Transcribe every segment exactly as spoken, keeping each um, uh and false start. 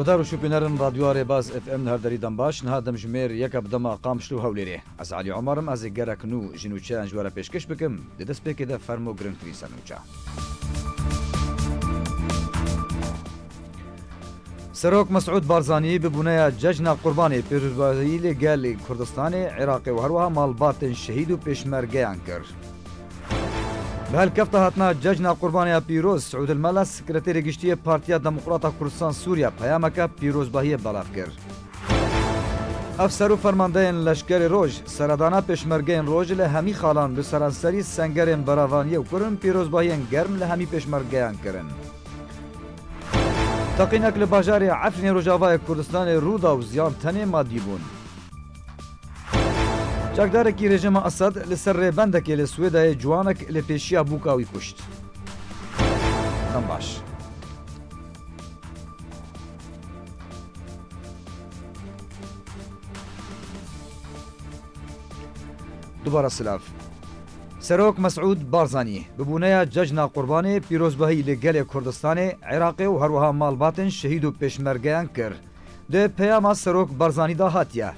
Guhdar û şopînerin Radyoya Rêbaz F M li her derî dem baş, niha demjimêr yek e bi dema Qamişlo û Hewlêrê. Ez Elî Omer im, ez ê gerek nû ji nûçeyan ji we re pêşkêş bikim. Di destpêkê de fermo girîngtirîn ser nûçe. Serok Mesûd Barzanî bi bûneya Cejna Qurbanê pîrozbahî li gelê Kurdistanê, Iraqê û herwiha malbatên şehîd û pêşmergeyan kir. Bi helkefta hatina Cejna Qurbanê ya pîroz, Siûd El Mela, Sekreterê Giştî yê Partiya Demokrata Kurdistan Sûriye, peyameke pîrozbahiyê belav kir. Efser û fermandeyên leşkerê roj, seredana pêşmergeyên roj li hemî xalan bi seranserî sengerên beravaniyê û kirin pîrozbahiyên germ li hemî pêşmergeyan kirin. Teqînek li bajarê Efrînê Rojavayê Kurdistanê rû da û ziyan tenê madî bûn. Çekdarekî rejîma Esed li ser rêbendekê li Swêdayê ciwanek li pêşiya bûka wî kuşt. Dem baş. Dubara silav. Serok Mesûd Barzanî, bi bûneya Cejna Qurbanê pîrozbahî li gelê Kurdistanê, Iraqê û herwiha malbatên şehîd û pêşmergeyan kir. Di peyama Serok Barzanî de hatiye,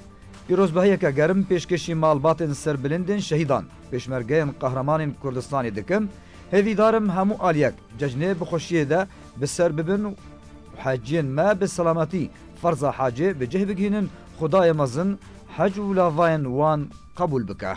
pîrozbahiyeke germ pêşkêşî malbatên serbilindên şehîdan, pêşmergeyên qehremanên Kurdistanê dikim. Hêvîdar im hemû aliyek cejnê bi xweşiyê de bi ser bibin û heciyên me bi selametî ferza hecê bi cih bigihînin, Xwedayê mezin hec û lavayên wan qebûl bike.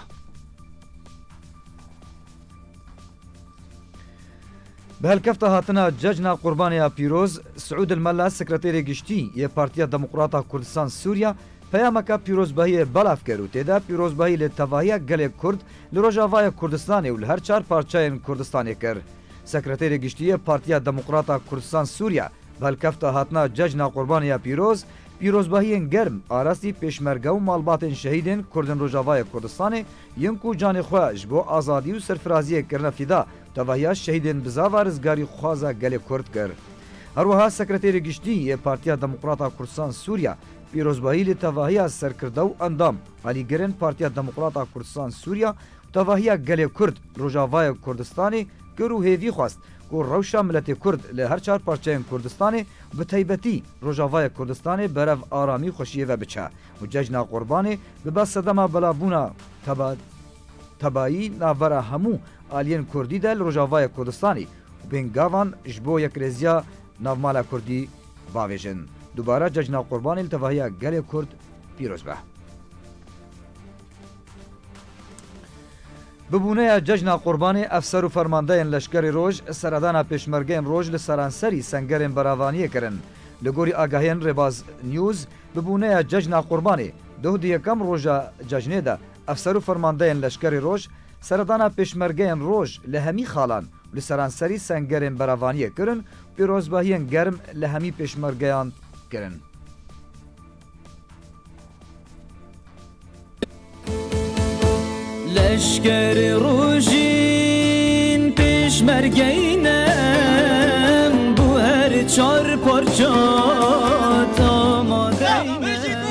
Bi helkefta hatina Cejna Qurbanê ya pîroz, Siûd El Mela, Sekreterê Giştî yê Partiya Demokrata Kurdistan Sûriye, peyameke pîrozbahiyê belav kir û tê de pîrozbahî li tevahiya gelê Kurd li Rojavayê Kurdistanê û li her çar parçeyên Kurdistanê kir. Sekreterê Giştî yê Partiya Demokrata Kurdistan Sûriye, bi helkefta hatina Cejna Qurbanê ya pîroz, pîrozbahiyên germ arastî pêşmerge û malbatên şehîdên Kurdên Rojavayê Kurdistanê yên ku canê xwe ji bo azadî û serfiraziyê kirine fîda, tevahiya şehîdên bizava rizgarîxwaza gelê Kurd kir. Her wiha Sekreterê Giştî yê Partiya Demokrata Kurdistan Sûriye pîrozbahî li tevahiya serkirde û endam alîgirên Partiya Demokrata Kurdistan Sûriye û tevahiya gelê Kurd Rojavayê Kurdistanê kir û hêvî xwest ku rewşa miletê Kurd li her çar parçeyên Kurdistanê, bi taybetî Rojavayê Kurdistanê berev aramî û xweşiyê ve biçe û Cejna Qurbanê bibe sedema belavbûna teba-, tebayî navbera hemû aliyên Kurdî de li Rojavayê Kurdistanê û bên gavan ji bo yekrêziya navmala Kurdî bavêjin. Dubare Cejna Qurbanê li tevahiya gelê Kurd pîroz be. Bi bûneya Cejna Qurbanê, efser û fermandeyên leşkerê roj seredana pêşmergeyên roj li seranserî sengerên beravaniyê kirin. Li gorî agahiyên Rêbaz News, bi bûneya Cejna Qurbanê, doh di yekem roja cejnê de efser û fermandeyên leşkerê roj seredana pêşmergeyên roj li hemî xalan û li seranserî sengerên beravaniyê kirin, pîrozbahiyên germ li hemî pêşmergeyan kirin. Leşkerê rojîn pêşmergeyne, bu her çar parça tamadeyne.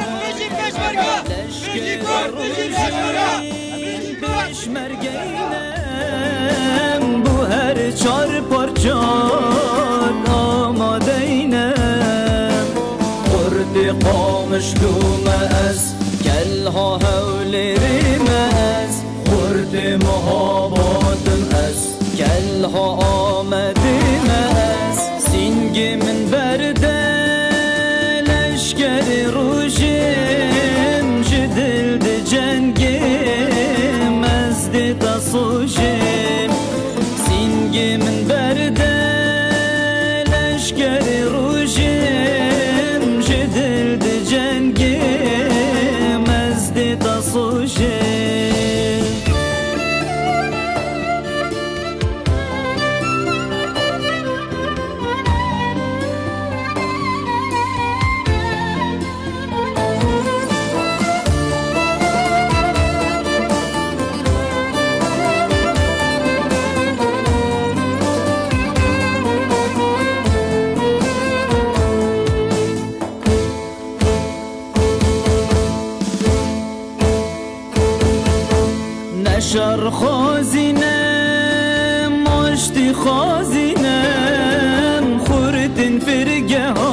Leşkerê rojîn pêşmergeyne, bu her çar parça amadeyne. Xurtê Qamişlo me ez, Kelha Hewlêrê me ez, Xurtê Mehabad im ez, Kelha Amedê me ez. Sîngê min berde leşkerê rojê, ji dil dicengê, ez dê te sojê. Sîngê min berde leşkerê rojê, ji dil dicengê, ez dê te sojê. Ne şer xwazîne, maştî xwazîne, xurtin firgeha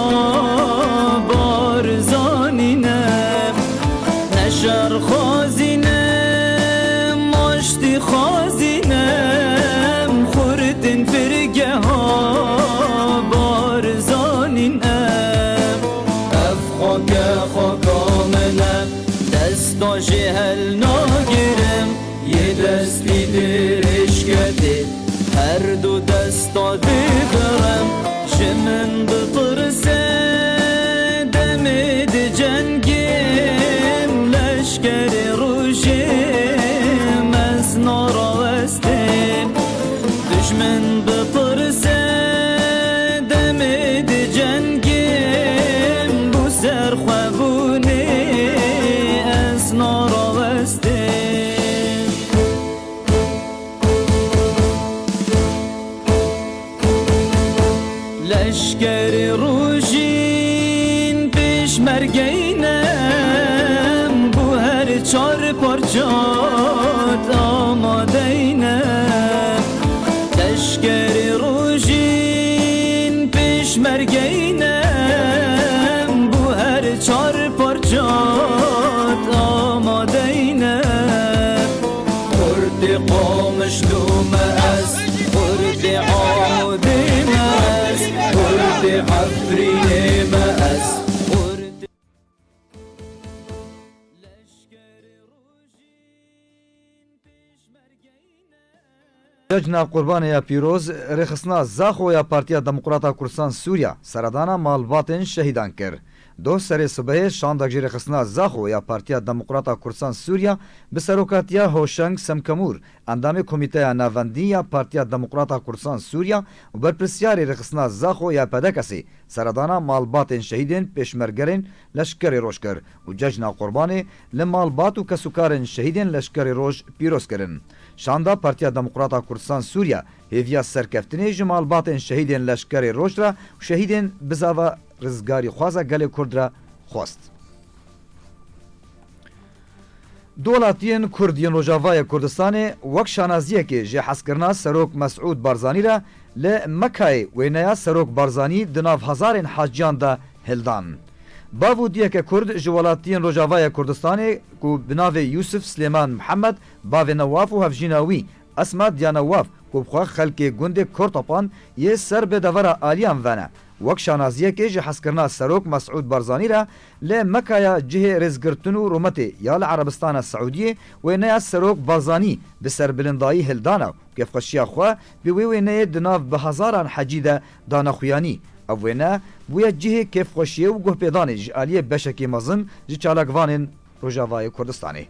Jê helnagirim, yê destî dirêj ketê, her du desta dibirim, ji min bitirse, demê di cengê leşkerê rojê me ez narawestên. Dijmin bitirse, demê di cengê bû ser xwe bûnê ez narawestêm. Leşkerê rojîn pêşmergeyne, bû her çar parçat amadeyne. Leşkerê rojîn pêşmergeyne, bû her çar parçat amadeyne. Kurdê Qamişlo me ez, Kurdê Amûdê me ez, Kurdê Efrînê me ez, Kurdê Cejna Qurbanê ya pîroz, rêxistina Zaxo ya Partiya Demokrata Kurdistan Sûriya seredana malbatên şehîdan kir. Doh serê sibehê şandek ji rêxistina Zaxo ya Partiya Demokrata Kurdistan Sûriya bi serokatiya Hoşeng Semkemûr, endamê Komîteya Navendî ya Partiya Demokrata Kurdistan Sûriya û berpirsyarê rêxistina Zaxo ya P D K'ê, seredana malbatên şehîdên pêşmergerên Leşkerê Roj kir û Cejna Qurbanê li malbat û kesûkarên şehîdên Leşkerê Roj pîroz kirin. Şanda Partiya Demokrata Kurdistan Sûriya hêviya serkeftinê ji malbatên şehîdên Leşkerê Roj re û şehîdên bizava rizgarîxwaza gelê Kurd re xwest. Du welatiyên Kurd yên Rojavayê Kurdistanê wek şanaziyekê ji hezkirina Serok Mesûd Barzanî re li Mekayê wêneya Serok Barzanî di nav hezarên haciyan de hildan. Bav û diyeke Kurd ji welatiyên Rojavayê Kurdistanê ku bi navê Yûsif Silêman Mihemed, bavê Newaf û hevjîna wî Esma Diya Newaf ku bi xwe xelkê gundê Kortopan yê ser bi devera Aliyan ve ne, wek şanaziyekê ji hezkirina Serok Mesûd Barzanî re li Mekaya cihê rêzgirtin û rûmetê ya li Erebistana Seûdiyê wêneya Serok Barzanî bi serbilindayî hildana û kêfxweşiya xwe bi wê wêneyê di nav bi hezaran hecî de dane xuyanî. Ev wêne bûye cihê kêfxweşiyê û guhpêdanê ji aliyê beşekî mezin ji çalakvanên Rojavayê Kurdistanê.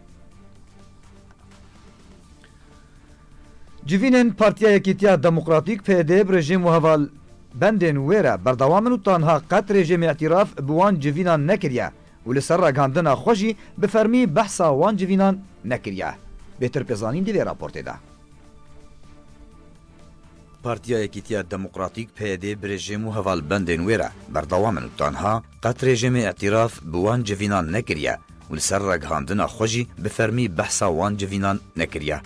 Civînên Partiya Yekîtiya Demokratîk, P Y D, bi rejîm û hevalbendên wê re berdewam in û tanha qet rejîmê îtiraf bi wan civînan nekiriye û li ser ragihandina xwe jî bi fermî behsa wan civînan nekiriye. Bêtir pêzanîn di vê raportê de. Partiya Yekîtiya Demokratîk, P Y D, bi rejîm û hevalbendên wê re berdewam in û tanha qet rejîmê îtiraf bi wan civînan nekiriye û li ser ragihandina xwe jî bi fermî behsa wan civînan nekiriye.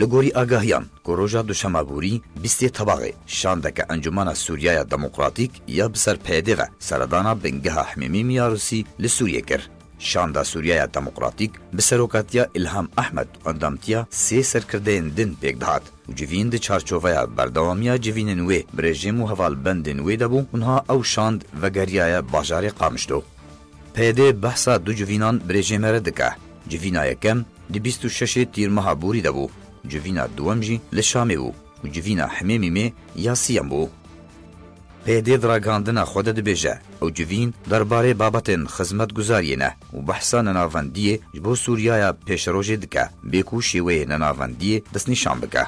Li gorî agahiyan ku roja duşema borî, bîstê Tebaxê, şandeke Encûmena Sûriyaya Demokratîk ya bi ser P Y D ve seredana bingeha Himêmî Miyarusî li Sûriyê kir. Şanda Sûriyaya Demokratîk bi serokatiya Îlham Ehmed û endamtiya sê serkirdeyên din pêk dihat û civîn di çarçoveya berdewamiya civînên wê bi rejîm û hevalbendên wê de bû û niha ew şand vegeriyaye bajarê Qamişlo. P Y D behsa du civînan bi rejîmê re dike. Civîna yekem di bîst û şeşê Tîrmeha borî de bû. Civîna duwem jî li Şamê bû û civîna Himêmîmê ya siyem bû. P Y D di ragihandina xwe de dibêje, ew civîn derbarê babetên xizmetguzariyê ne û behsa nenavendiyê ji bo Sûriyaya pêşerojê dike, bê ku şêweyê nenavendiyê destnîşan bike.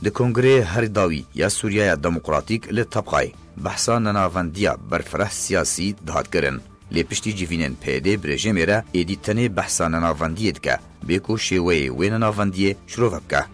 Di kongreyê herî dawî ya Sûriyaya Demokratîk li Tebqayê behsa nenavendiya berfireh siyasî dihat kirin. Lê piştî civînên P Y D bi rejîmê re êdî tenê behsa nenavendiyê dike, bê ku şêweyê wê nenavendiyê şirove bike.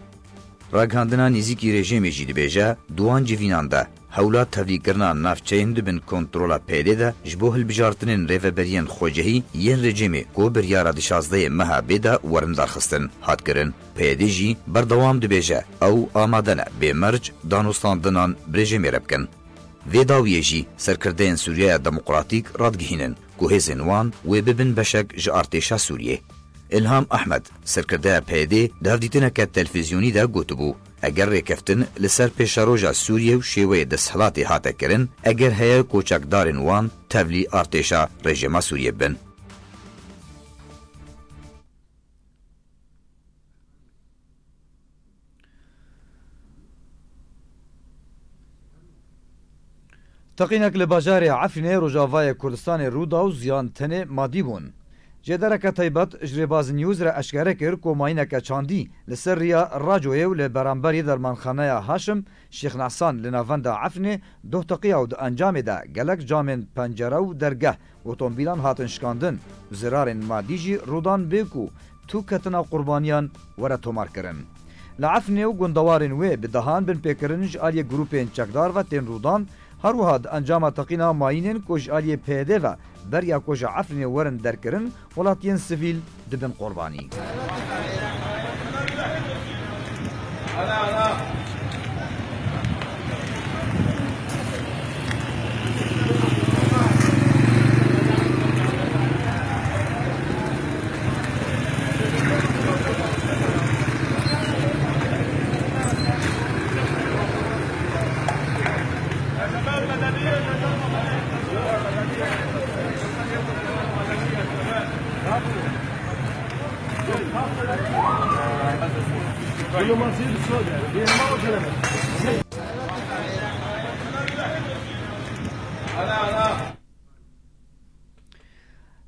Ragihandina nêzîkî rejîmê jî dibêje, di wan civînan de hewla tevlîkirina navçeyên di bin kontrola P Y D de ji bo hilbijartinên rêveberiyên xwecihî yên rejîmê ku biryara di şazdehê meha bê de werin darxistin, hat kirin. P Y D jî berdewam dibêje, ew amade ne bê merc danûstandinan bi rejîmê re bikin. Vê dawiyê jî serkirdeyên Sûriyaya Demokratîk radigihînin ku hêzên wan wê bibin beşek ji artêşa Sûriyê. Îlham Ehmed, serkirdeya P Y D, di hevdîtineke televîzyonî de gotibû, eger rêkeftin li ser pêşeroja Sûriyê û şêweyê desthilatê hate kirin, eger heye koçakdarên wan tevlî artêşa rejîma Sûriyê bibin. Teqînek li bajarê Efrînê Rojavayê Kurdistanê rû da û ziyan tenê madî bûn. Jêdereke taybet ji Rêbaz News re eşkere kir ku mayîneke çandî li ser riya Racoyê û li beramberî dermanxaneya Haşim Şêx Nesan li navenda Efrînê doh teqiya û di encamê de gelek camên pencere û dergeh otomobîlan hatin şikandin û zirarên madî jî rûdan bê ku tu ketina qurbaniyan were tomarkirin. Li Efrînê û gundewarên wê bi dehan binpêkirin ji aliyê grûpên çekdar ve tên rûdan, her wiha di encama teqîna mayînên ku ji aliyê P Y D ve beriya ku ji Efrînê werin derkirin, welatiyên sivîl dibin qurbanî.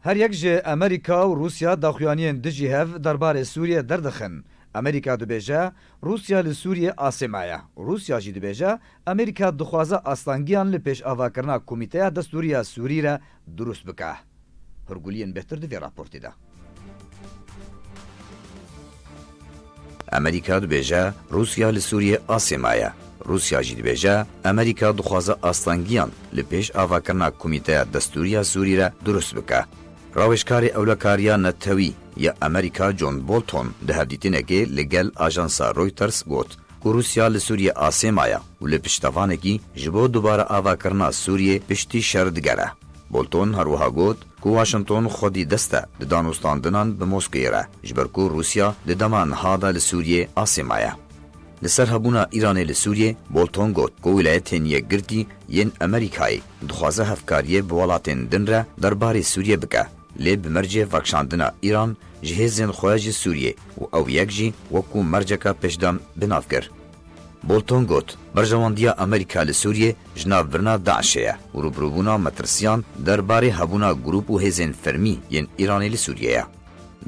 Her yek ji Amerîka û Rûsya daxuyaniyên dijî hev derbarê Sûriyê derdixin. Amerîka dibêje, Rûsya li Sûriyê asê maye. Rûsya jî dibêje, Amerîka dixwaze astangiyan li pêşavakirina Komîteya Destûrî ya Sûrî re dirust bike. Hûrguliyên bêhtir di vê raportê de. Amerîka dibêje, Rûsya li Sûriyê asê maye. Rûsya jî dibêje, Amerîka dixwaze astangiyan li pêşavakirina Komîteya Destûrî ya Sûrî re dirust bike. Rawêjkarê Ewlekariya Netewî ya Amerîka John Bolton di hevdîtinekê li gel ajansa Reuters got ku Rûsya li Sûriyê asê maye û li piştevanekî ji bo dubare avakirina Sûriyê piştî şer digere. Bolton her wiha got ku Washington xwedî dest e di danûstandinan bi Moskeyê re, ji ber ku Rûsya di dema niha de li Sûriyê asê maye. Li ser hebûna Îranê li Sûriyê, Bolton got ku Wîlayetên Yekgirtî yên Amerîkayê dixwaze hevkariyê bi welatên din re derbarê Sûriyê bike, lê bi mercê vekşandina Îran ji hêzên xwe ya ji Sûriyê û ew yek jî wekû merceke pêşdan bi nav kir. Bolton got, berjewendiya Amerîka li Sûriyê ji nav birina DAIŞê ye û rûbirûbûna metirsiyan derbarê hebûna grûp û hêzên fermî yên Îranê li Sûriyê ye.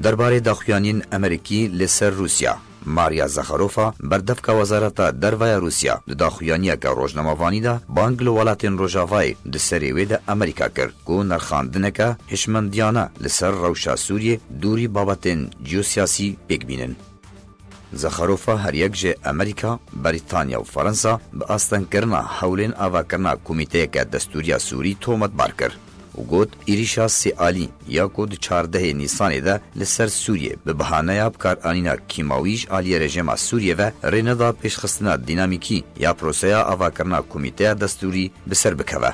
Derbarê daxuyaniyên Amerîkî li ser Rûsya, Maria Zakharova, berdevka Wezareta Derve ya Rûsya, di daxuyaniyeke rojnamevanî de bang li welatên Rojavayê di serê wê de Amerîka kir ku nirxandineke hişmendiyane li ser rewşa Sûriyê dûrî babetên ciyosiyasî pêk bînin. Zakharova her yek ji Amerîka, Brîtanya û Fransa bi astengkirina hewlên avakirina komîteyeke destûrî ya Sûrî tometbar kir û got, êrîşa sê alî ya ku di çardehê Nîsanê de li ser Sûriyê bi bahaneya bikaranîna kîmawî ji aliyê rejîma Sûriyê ve rê neda pêşxistina dînamîkî ya proseya avakirina komîteya destûrî bi ser bikeve.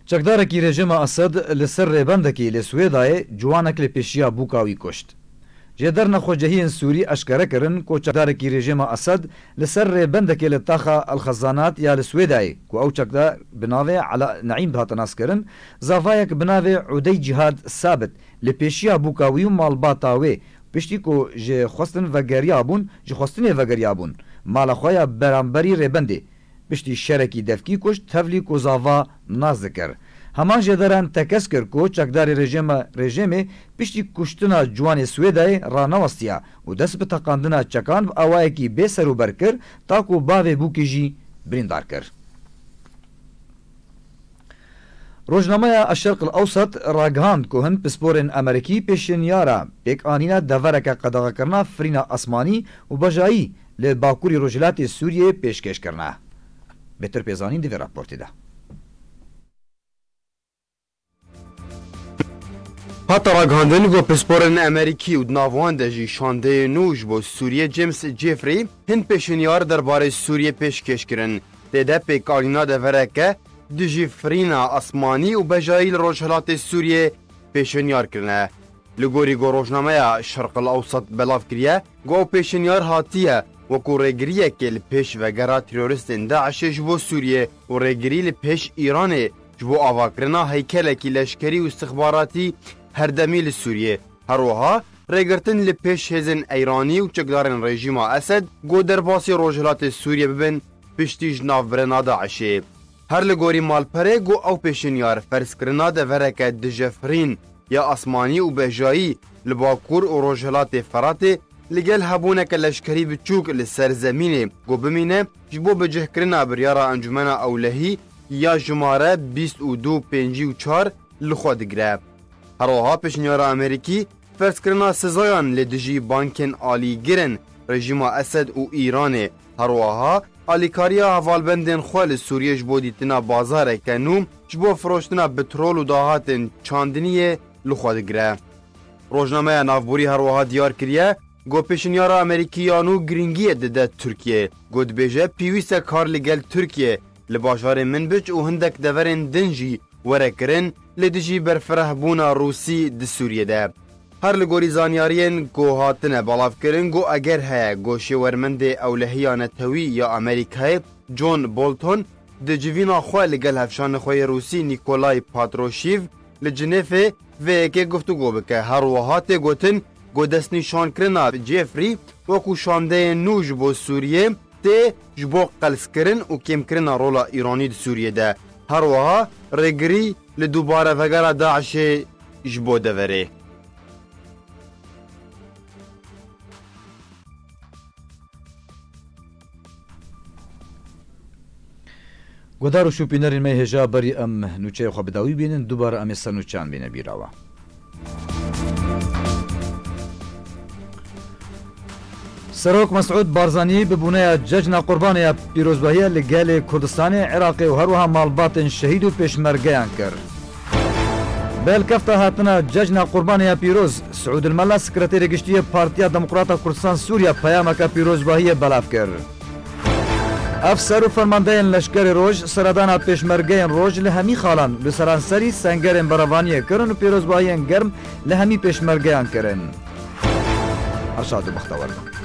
Çekdarekî rejîma Esed li ser rêbendekî li Swêdayê ciwanek li pêşiya bûka wî kuşt. Jêder nexwecehiyên Sûrî eşkere kirin ku çekdarekî rejîma Esed li ser rêbendekê li taxa El Xezanat ya li Swêdayê, ku ew çekdar bi navê Ela Neîm dihate naskirin, zavayek bi navê Udey Cîhad Sabit li pêşiya bûka wî û malbata wê, piştî ku ji xwestin vegeriyabûn, ji xwestinê vegeriyabûn, mala xwe ya beramberî rêbendê, piştî şerekî devkî kuşt, tevlî ku zava nas dikir. Heman jêderan tekez kir ku çekdarê rejîma, rejîmê piştî kuştina ciwanê Swêdayê ranewestiya û dest bi teqandina çekan bi awayekî bê serûber kir, ta ku bavê bûkê jî birîndar kir. Rojnameya Eşşerq El Ewsat ragihand ku hin pisporên Amerîkî pêşinyara pêkanîna devereke qedexekirina firîna asmanî û bejayî li bakurî rojhilatê Sûriyê pêşkêş kirine. Bêtir pêzanîn di vê raportê de. Hate ragihandin ku pisporên Amerîkî û di nav wan de jî şandeyê nû ji bo Sûriyê James Jeffrey hin pêşinyar derbarê Sûriyê pêşkêş kirin. Tê de pêkanîna devereke dijî firîna asmanî û bejayî li rojhilatê Sûriyê pêşinyar kirine. Li gorî ku rojnameya Şerq El Ewsat belav kiriye, ku ew pêşinyar hatiye wekû rêgiriyekê li pêş vegera teroristên DAIŞê ji bo Sûriyê û rêgirî li pêş Îranê ji bo avakirina heykelekî leşkerî û istixbaratî herdemî li Sûriyê. Her wiha rêgirtin li pêş hêzên Eyranî û çekdarên rejîma Esed ku derbasî rojhilatê Sûriyê bibin, piştî ji navbirina DAIŞê. Her li gorî malperê ku ew pêşinyar ferzkirina devereke dijefirîn ya asmanî û bejayî li bakur û rojhilatê Feratê li gel hebûneke leşkerî biçûk li ser zemînê ku bimîne ji bo bicihkirina biryara Encûmena Ewlehî ya jimare bîst û du pêncî û çar li xwe digire. Her wiha pêşinyara Amerîkî ferzkirina sizayan li dijî bankên alîgir in rejîma Esed û Îranê, her wiha alîkariya hevalbendên xwe li Sûriyê ji bo dîtina bazareke nû ji bo firoştina petrol û dahatên çandiniyê li xwe digire. Rojnameya navborî her wiha diyar kiriye ku pêşinyara Amerîkî ya nû girîngiyê dide Tirkiyê, ku dibêje pêwîst e kar li gel Tirkiyê li bajarê Minbic û hindek deverên din jî were kirin li dijî berfirehbûna Rûsî di Sûriyê de. Her li gorî zanyariyên ku hatine belavkirin, ku eger heye ku şêwermendê ewlehiya netewî ya Amerîkayê John Bolton di civîna xwe li gel hevşanê xwe yê Rûsî Nîkolay Patrûşîv li Cinêfê vê yekê guftûgo bike. Her wiha tê gotin ku destnîşankirina Jeffrey wekû şandeyên nû ji bo Sûriyê tê ji bo qelskirin û kêmkirina rola Îranî di Sûriyê de. Her wiha rêgirî li dubare vegera DAIŞê ji bo deverê. Guhdar û şûpînerên me hêja berî em nûçeyê xwe bi dawî bînin, dubare em ê ser nûçeyan bîne bîra we. Serok Mesûd Barzanî bi bûneya Cejna Qurbanê ya Pîrozbahiyê li gelê Kurdistanê, Iraqê û her wiha malbatên şehîd û pêşmergeyan kir. Bi helkefta hatina Cejna Qurbanê ya Pîroz, Siûd Mela, Sekreterê Giştî yê Partiya Demokrata Kurdistan Sûriya, peyameke pîrozbahiyê belav kir. Efser û fermandeyên leşkerê roj, seredana pêşmergeyên roj li hemî xalan li seranserî sengerên berevaniyê kirin û pîrozbahiyên germ li hemî pêşmergeyan kirin. Her şad û bextewar bin.